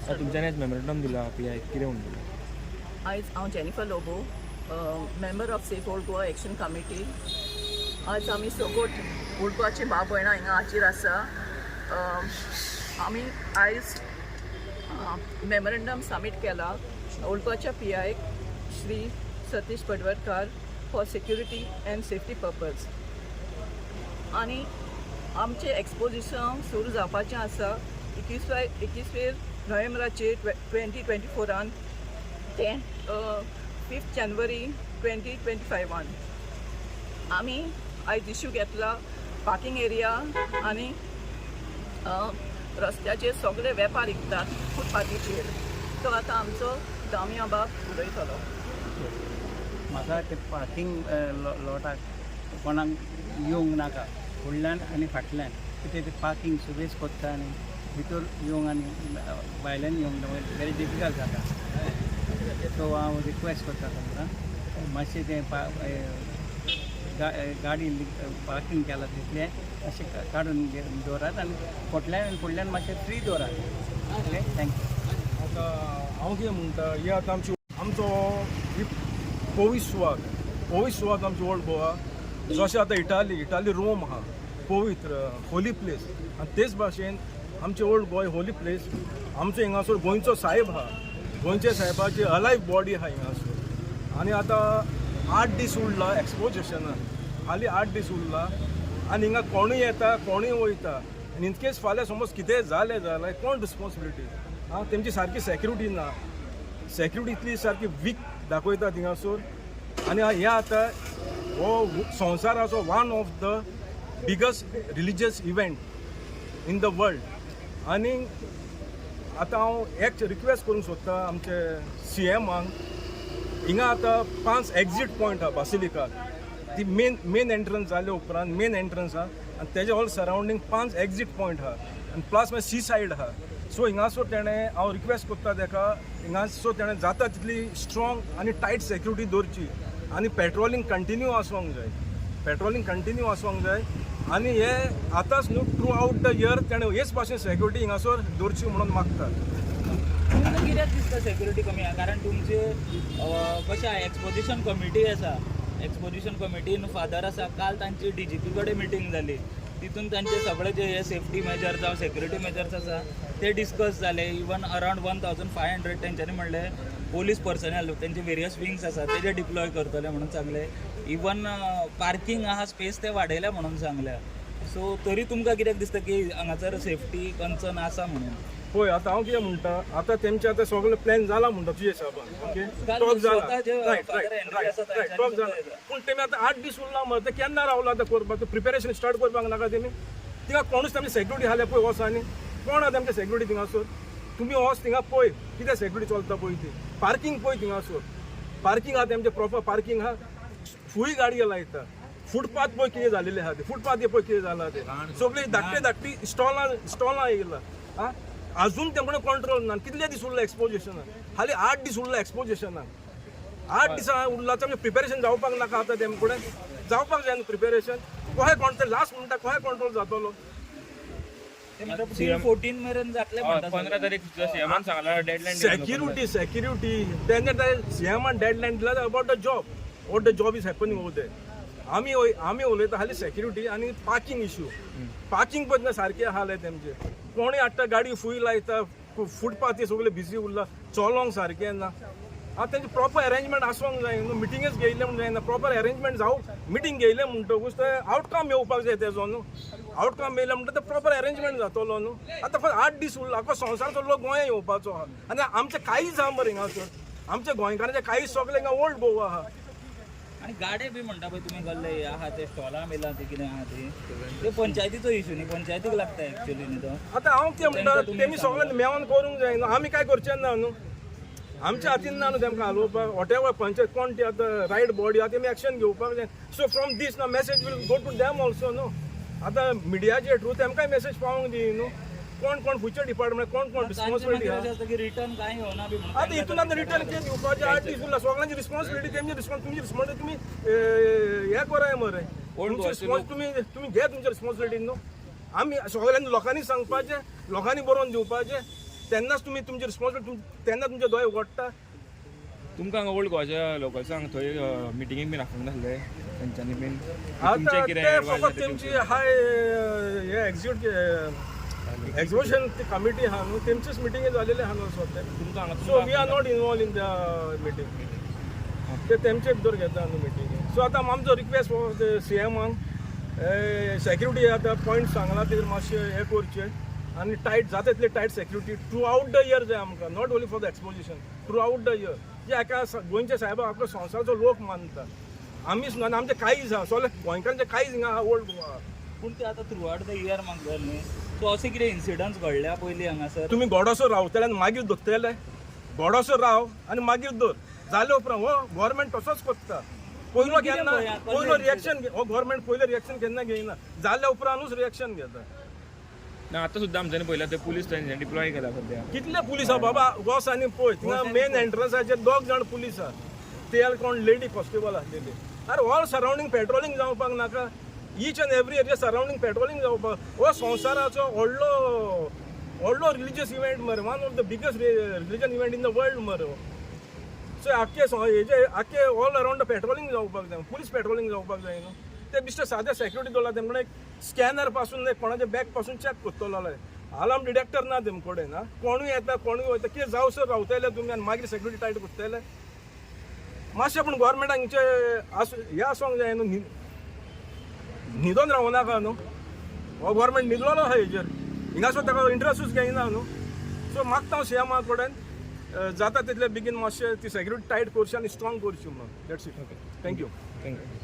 तुमच्यानी आयज मेमोरंडम दिला पी I कितें म्हणटलें? आयज हांव Jennifer Lobo, member of Save Old Goa Action Committee. आयज आमी सगोट ओल्ड गोवाची भाव भयणां हिंगा हाजीर आसा. आमी आयज मेमोरंडम सबमीट केला ओल्ड गोवाच्या पी आयक Shri Satish पडवरकार for security and safety purpose. आनी आमचें एक्सपोजिशन सुरू जावपाचें आसा 21 नोव्हेंबराचेर 2024आन ते 5 जानेवारी 2025आन. आमी आयज इश्यू घेतला पार्किंग एरिया आनी रस्त्याचेर सगळे वेपार विकतात फुटपाथीचेर. तो आतां आमचो दामिया बाब उलयतलो. म्हाका ते पार्किंग लॉटाक कोणाक येवंक नाका फुडल्यान आनी फाटल्यान. कितें ते पार्किंग सुबेज कोत्ता आनी भितर येवंक आनी भायल्यान येवंक वेरी डिफिकल्ट जाता. सो हांव रिक्वेस्ट करता तुमकां, मातशें तें गाडी पार्किंग केलां तितलें मातशें काडून दवरात आनी फाटल्यान आनी फुडल्यान मातशें फ्री दवरात. Okay, thank you. आतां हांव कितें म्हणटा, ही आतां आमची आमचो ही पवित्र सुवात, पवित्र सुवात आमची ओल्ड गोवा. जशें आतां इटाली रोम आहा, पवित्र होली प्लेस, आनी तेच भाशेन आमचे ओल्ड गोवा होली प्लेस. आमचो हिंगासर गोंयचो साहेब आहा, गोंयच्या साहेबाची अलायव बॉडी आहा हिंगासर. आनी आतां 8 दीस उरला एक्सपोजिशनाक, हालीं 8 दीस उरला आनी हिंगा कोणूय येता, कोणूय वयता. आनी इनकेस फाल्यां समज कितेंय जालें जाल्यार कोण रिस्पॉन्सिबिलिटी? आं, तेमची सारकी सेक्युरिटी ना, सेक्युरिटी इतली सारकी वीक दाखयता थिंगासर. आनी हें आतां हो संवसाराचो one of the biggest religious event in the world. आनी आतां हांव एक रिक्वेस्ट करूंक सोदतां आमचे सी एमाक. हिंगा आतां पांच एक्झीट पॉयंट आहा बासिलिकार. ती मेन मेन एंट्रन्स जाले उपरांत मेन एंट्रन्स आहा आनी तेजे ऑल सरावंडींग पांच एक्झीट पॉयंट आहा आनी प्लस मागीर सी सायड आहा. सो हिंगासर तेणें, हांव रिक्वेस्ट करता तेका, हिंगासर तेणें जाता तितली स्ट्रॉंग आनी टायट सेक्युरिटी दवरची आनी पेट्रोलिंग कंटिन्यू आसोंक जाय, पेट्रोलिंग कंटिन्यू आसोंक जाय. आनी हे आतांच न्हू, थ्रू आउट the year तेणें हेच भाशेन सेक्युरिटी हिंगासर दवरची म्हणून मागता. तुमकां कित्याक दिसता सेक्युरिटी कमी आहा? कारण तुमचे कशें आहा, एक्सपोजिशन कमिटी आसा, एक्सपोजिशन कमिटीन फादर आसा. काल तांची डीजीपी कडेन मिटींग जाली, तितून तांचे सगळे जे हे सेफ्टी मेजर जावं सेक्युरिटी मेजर्स आसा ते डिस्कस जाले. Even around 1500 तेंच्यांनी म्हणलें पोलीस पर्सनल तेंचे वेरियस विंग्स आसा तेजे डिप्लॉय करतले म्हणून सांगले. इवन पार्किंग आहा, स्पेस ते वाडयल्या म्हणून सांगल्या. सो तरी तुमकां कित्याक दिसता की हांगासर सेफ्टी कन्सर्न आसा म्हणून? पळय, आतां हांव कितें म्हणटा, आतां तेमचे आतां सगळें प्लॅन जाला म्हणटा तुजे हिसाबान, ओके. काल टॉक जाला. स्वतः जे रायट. Father Henry आसा रायट, टॉक तांच्यांनी जाला. सुद्दां. पूण तेमी आतां 8 दीस उरला मरे, ते केन्ना रावला आतां करपाक? प्रिपेरेशन स्टार्ट करपाक नाका तेमी? थिंगा कोणूच तेमची सेक्युरिटी आसल्यार पळय वच. आनी कोण आहा तेमचे सेक्युरिटी थिंगासर? तुमी वच थिंगा, पळय कितें सेक्युरिटी चलता पळय ती. पार्किंग पळय थिंगासर, पार्किंग आहा तेमचें, प्रॉपर पार्किंग आहा? फूल गाडयो लायता. फुटपाथ पळय कितें जालेलें आहा तें, फुटपाथ पळय कितें जालां तें. सगळीं धाकटी धाकटी स्टॉलां स्टॉलां येयला. आं, अजून तेमकां कंट्रोल ना. कितले दीस उरला एक्सपोजिशनाक? हालीं 8 दीस उरला एक्सपोजिशनाक. 8 दिसां उरला, तेमचें प्रिपेरेशन जावपाक नाका? आतां तेम कडेन जावपाक जाय न्हू प्रिपेरेशन. कशें कंट्रोल, लास्ट म्हणटा, कशें कंट्रोल जातलो? 14 मेरेन जातले म्हणटा. 15 तारीख सीएमान सांगला, डेडलायन. सेक्युरिटी, सेक्युरिटी तेन्ना सीएमान डेडलायन दिला about the job, what the job is happening over there. आमी उलयता हाली सेक्युरिटी आनी पार्किंग इश्यू. पार्किंग पळय सारकें आहा तेमचे? कोणूय हाडटा गाडी, फूल लायता. फुटपाथी सगळे बिजी उरला, चलोंक सारकें ना. आतां तेंचे प्रॉपर अरेंजमेंट आसोंक जाय न्हू. मिटिंगच घेयलें म्हूण जायना, प्रॉपर अरेंजमेंट जावं. मिटींग घेयलें म्हणटकूच ते आवटकम येवपाक जाय तेजो न्हू. आवटकम येयलें म्हणटा ते प्रॉपर अरेंजमेंट जातलो न्हू. आतां फक्त 8 दीस उरला. आख्खो संवसारचो लोक गोंया येवपाचो आहा आनी आमचें कांयच आहा मरे हिंगासर. आमच्या गोंयकारांचें कांयच सगळें हिंगा ओल्ड गोवा आहा. आणि गाडे बी म्हणटा पळय तुमी, गल्ले आहा ते, स्टॉलां बिलां ते कितें आहा ते, ते पंचायतीचो इशू न्ही? पंचायतीक लागता एक्चुअली न्ही तो? आतां हांव कितें म्हणटा, तेंकां तुमी तेमी सगळें मेळोन करूंक जाय न्हू. आमी कांय करचें ना न्हू, आमच्या हातीन ना न्हू तेमकां हालोवपाक. What ever panchayat कोण ती आतां रायट बॉडी आहा, तेमी एक्शन घेवपाक जाय. So from this ना message will go to them also न्हू. आतां मिडियाचे थ्रू तेमकांय मेसेज पावोंक दी न्हू, कोण कोण फुडचे डिपार्टमेंट, कोण कोण तांचें रिस्पॉन्सिबिलिटी मागीर आहा. अशें आसता की रिटर्न कांय येवना बी म्हणून. आतां हितून आतां रिटर्न कितें दिवपाचें? 8 दीस उरला. सगळ्यांची रिस्पॉन्सिबिलिटी तेमची रिस्पॉन्स, तुमची रिस्पॉन्सिबिलिटी तुमी हें कराय मरे. तुमची रिस्पॉन्स तुमी तुमी घे, तुमची रिस्पॉन्सिबिलिटी न्हू. आमी सगळ्यांनी लोकांनी सांगपाचें, लोकांनी बरोवन दिवपाचें. तेन्नाच तुमी तुमची रिस्पॉन्सिबिलिटी, तेन्ना तुमचे दोळे उगडटा. तुमकां हांगा ओल्ड गोवाच्या लोकल्सांक थंय मिटिंगेक बीन आफोवंक नासले तेंच्यांनी बीन? आतां तुमचें कितें ते advice फकत आसा तेमची तेंची? हाय हे एक्झिबिशन ती कमिटी आहा न्हू, तेमचीच मिटिंगे जालेले आहा न्हू सद्या. तुमकां हांगा So we are not involve in the meeting. ते तेमचे भितर घेता न्हू मिटींग. सो आतां आमचो रिक्वेस्ट हो सी एमाक, सेक्युरिटी आतां पॉयंट सांगला तेजेर मातशें हें करचें आनी टायट जाता तितले tight security throughout the year जाय आमकां, not only for the exposition, throughout the year. जे एका गोंयच्या सायबा आख्खो संवसाराचो लोक मानता. आमीच न्हू, आनी आमचें कांयच आहा, सगळे गोंयकारांचें कांयच हिंगा आहा ओल्ड गोवा. पूण ते आतां थ्रू आवट the year मागता न्ही, सो अशें कितें इन्सिडंट्स घडल्या पयलीं हांगासर? तुमी गोडोसो रावतले आनी मागीर धरतले? गोडोसो राव आनी मागीर धर. जाले उपरांत हो गव्हर्मेंट तसोच करता. पयलो कितें केन्ना पळया, पयलो रिएक्शन हो गव्हर्मेंट पयलो रिएक्शन केन्ना घेयना, जाल्या उपरांतूच रिएक्शन घेता. ना, आतां सुद्दां आमच्यांनी पळयलां, ते पुलीस तेंच्यांनी डिप्लॉय केला सद्या. कितले पुलीस आहा बाबा? वच आनी पळय, थिंगा मेन एंट्रन्साचेर दोग जाण पुलीस आहा. ते जाल्यार कोण लेडी कॉन्स्टेबल आसलेली. आरे, ऑल सरावंडींग पेट्रोलिंग जावपाक नाका? Each and every area surrounding patrolling जावपाक. हो संवसाराचो व्हडलो व्हडलो रिलिजियस इव्हेंट मरे, one of the biggest religion event in the world मरे हो. सो आख्खे हेजे आख्खे ऑल अरावंड पेट्रोलिंग जावपाक जाय, पुलीस पेट्रोलिंग जावपाक जाय न्हू. ते बेश्टे सादे सेक्युरिटी दवरला. तेमकडे स्कॅनर पासून कोणाचे बॅग पासून चॅक करतलो. अलार्म डिटेक्टर ना तेम कडेन. ना कोणूय येता, कोणूय वयता, कितें जावसर रावतले तुमी आनी मागीर सेक्युरिटी टायट करतले? मातशें पूण गोवोरमेंटाक हिंचे आस हें आसोंक जाय न्हू. न्हिदोन रावनाका न्हू. हो गोवोरमेंट न्हिदलोलो आहा हेजेर. हिंगासर ताका इंट्रस्टूच घेयना न्हू. सो मागता हांव सीएमा कडेन, जाता तितले बेगीन मातशें ती सेक्युरिटी टायट करची आनी स्ट्रॉंग करची म्हणून. That's it, thank you. Thank you.